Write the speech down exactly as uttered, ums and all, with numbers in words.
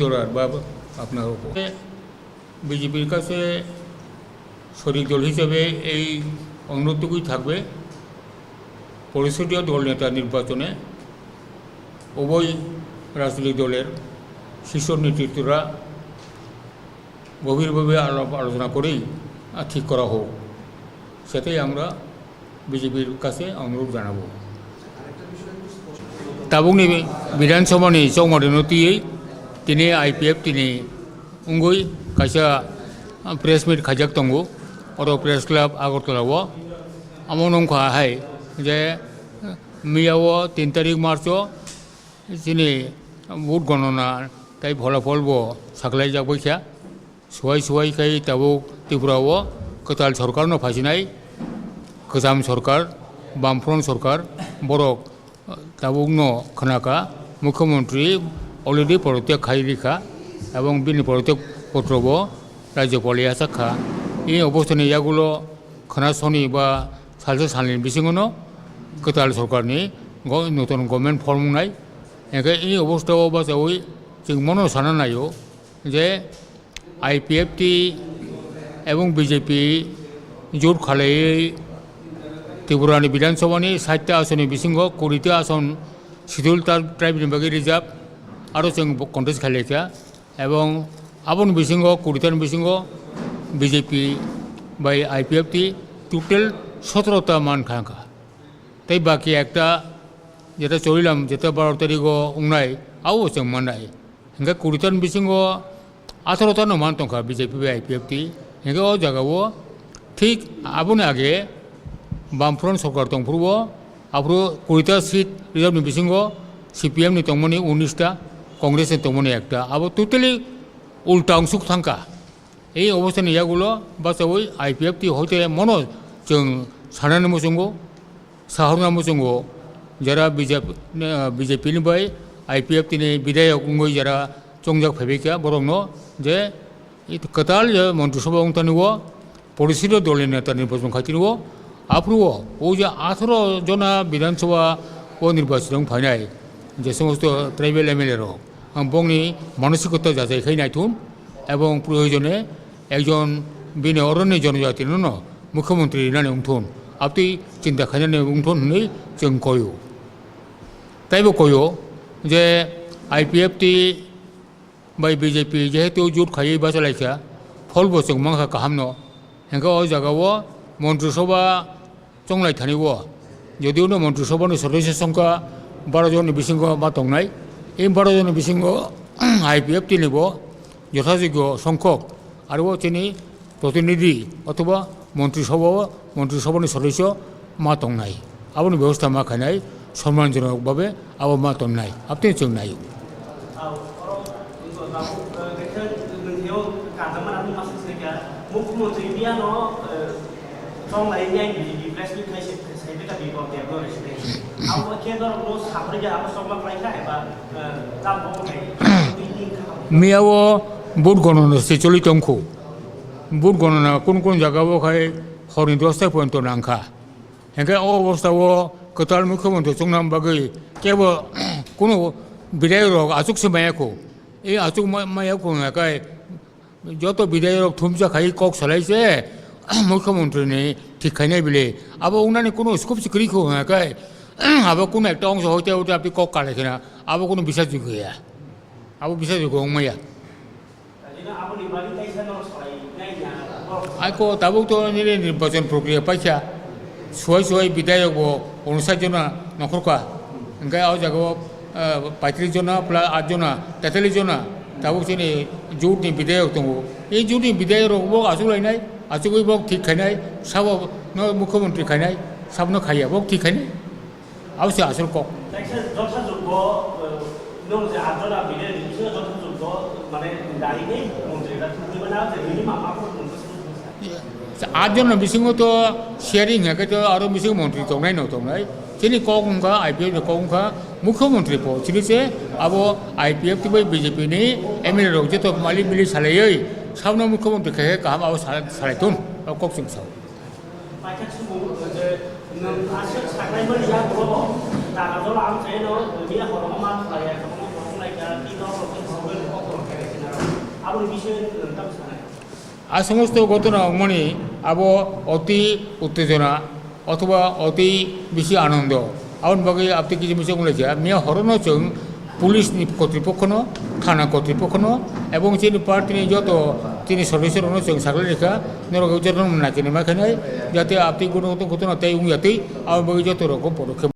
দরকার বা আপনার উপর। বিজেপির কাছে শরিক দল হিসেবে এই অনুরোধটুকুই থাকবে, পরিষদীয় দল নেতা নির্বাচনে উভয় রাজনৈতিক দলের শীর্ষ নেতৃত্বরা গভীরভাবে আলাপ আলোচনা করেই, আহ, ঠিক করা হোক। সেটাই আমরা বিজেপির কাছে অনুরোধ জানাবো। Tabukni Bidhan Sabhani chongmarino twiwi tini I P F T ni wngwi kaisa press meet khaijak tongo, oro Press Club Agartala o. Amo wngkha hai je miya o tin tarik March o chini vote gonona tei pholapholbo saklaijak baikha. Suwai suwai khai tabuk Tripura o kwtal sorkar no phaisinai, kwcham sorkar, Bamfront sorkar, borok, eh, tabuk no khwnaka, Mukhyamantri already porotyag khai rikha, ebong bini porotyag potro bo Rajyapal yachak kha. Ini obostha ni yagulo khwna soni ba salsa salni bisingo no kwtal sorkar ni go-, notun government form wngnai. Hingkhe ini obostha o bachaui chwng mono sana naio je I P F T ebong B J P jot khalaiwi Tripura ni Bidhan Sabha ni sait ta ason ni bisingo kuri ta ason Scheduled Tri-, Tribe ni bagwi reserve aro chwng bo contest khailai kha, ebong aboni bisingo kuri ta ni bisingo B J P bai I P F T total sotoro ta man kha wngkha. Tei baki ekta jeta cholilam jeta baro tarigo wngnai, abo chwng mannai. Hingkhe kuri ta ni bisingo atharo ta no man tongkha B J P bai I P F T. Hingkhe o jagao thik aboni age Bamfront sorkar tongphuru o, aphuru kuri ta seat reserve ni bisingo C P M ni tongmani unis ta, Congress ni tongmani ekta. Abo totally ulta wngsuk thangkha. Ei obostha ni yagulo bachaui I P F T hoite mono chwng sanani muchungo, sahorna muchungo, jara B J P, eh, B J P ni bai I P F T ni bidhayok wngwi jara chongjak phaibaikha borokno je kwtal je Montri Sabha wngthani o porishito dol ni neta nirbachon khaitini o, aphuru o, o je atharo jona Bidhan Sabha o nirbachon wng phainai je somosto tribal M L A rok, ang bongni manosikota jajai khai naithun, ebong proyojone ekjon bini oroni jonojatino no mukhyamantri rinani wngthun, abtwi chinta khainani wngthun hwnwi chwng koio. Taibo koio je I P F T bai B J P jehetu jut khaiwi bachalaikha, pholbo chwng mankha kahamno. Hingkhe o jagao Montri Sabha chonglai thani o, jodi uno Montri Sabha ni sodosyo songkha baro jon ni bisingo ma tongnai, ei baro jon ni bisingo I P F T ni bo jothajogyo songkhok, aro o chini protinidhi othoba Montri Sabha o, Montri Sabha ni sodosyo ma tongnai, aboni bebosta ma khainai, sommanjonok babe abo ma tonnai, abtwi chwng naio. Mukhyamantri Indiano, eh, chonglai nai B J P press meet khai se, sai beka bipor teblo resi. Abo khe dor no sapri ga abo sokma klai kha eba, eh, tam bo khai. Miya o vote gonona se choli tongkho. Vote gonona kun kun jaga o khai horni dosta porjonto nangkha. Hingkhe o obostha o kwtal mukhyamantri chongna bagwi kebo kunu bidhayok rok achuk se maya kho. E achuk ma-, maya kho hwnka khe joto bidhayok rok thumsa khai kok salai se mukhyamantri ni thik khainai bile. Abo wngnani kunu scope se kwrwi kho hwnka khe abo kunu ekta ongso hoite hoite aboni kok kalai khna abo kunu bisajogyo ya. Abo bisajogyo wngmaya. Aiko tabuk to nini nirbachon prokriya paikha, suwai suwai bidhayok bo unsait jona nongkhorkha, hingkhe o jaga o, ah, paitris jona plus at jona, tetalish jona tabuk chini jut ni bidhayok tongo. E jut ni bidhayok rok bo achuk lainai, achugwi bo thik khainai, sabo no mukhyamantri khainai, sabo no khaiya bo thik khainai. Abo se asol kok. Kaisa jothajogbo, eh, nwng je atjona bidhayok ni bisingo jothajogbo, mane, daini montri da thumui mana je minimum aphuru montri. Atjona bisingo to sharing hake to aro bisingo montri tongnai no tongnai. Chini kok wngkha I P F ni kok wngkha mukhyamantri po. Chini se abo I P F ni bai B J P ni M L A rok jeto mali mili salaiwi sabno mukhyamantri khe kaham abo sa-, salai thun. O kok chwng sao. Paithak sumung, je, nwng aswk saklaimani yagulo, daga dol ang saino, dunia horokma khlaiya, kwbangma borok wnglaikha, tei norok khe sabai rwkha borok. A somosto ghotona wngmani abo oti uttejona othoba oti bisi anondo. Aboni bagwi apti kisi misa wnglaikha. Miya horono chwng police ni kotripokhono, thana kotripokhono, ebong chini party ni joto chini sodosyo rokno chwng saklaikha, norok jotono naikhe naima khainai, jate apti ghotona tei wngya tei, aboni bagwi joto rokno podokkhep